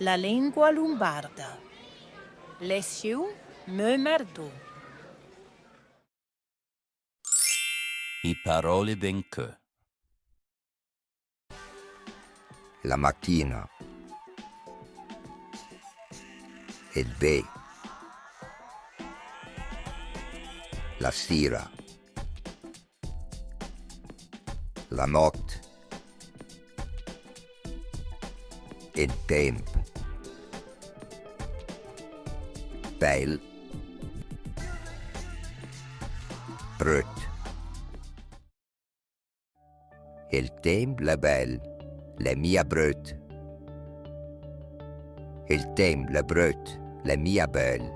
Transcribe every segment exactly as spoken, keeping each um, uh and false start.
La lengua lumbarda. Lesiù nömer du. I parole d'encö. La matina. El dé. La sira. La nòt. El temp. Bèl. Bröt. El temp l'è bèl, l'è mia bröt. El temp l'è bröt, l'è mia bèl.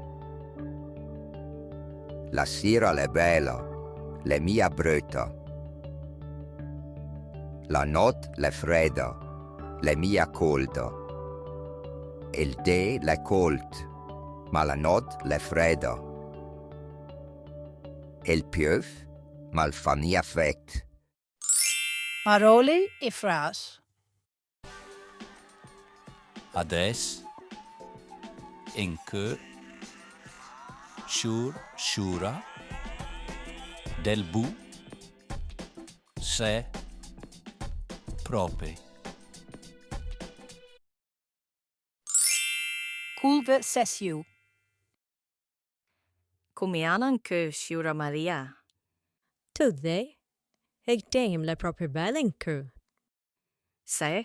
La sira l'è bèla, l'è mia bröta. La nòt l'è frèda, l'è mia colda. El dé l'è cold, ma la nòt l'è frèda. El piöf, ma 'l fa mia frèt. Parole e frase. Adès, encö, sciur, sciura, del bu, sè, pròpe. Conversasiù. Come ana encö, sciura Maria? Tüt bé, el temp l'è pròpe bèl encö. Sè,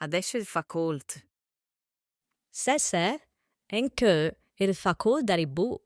adès el fa cold. Sè, sè, encö el fa cold al bu.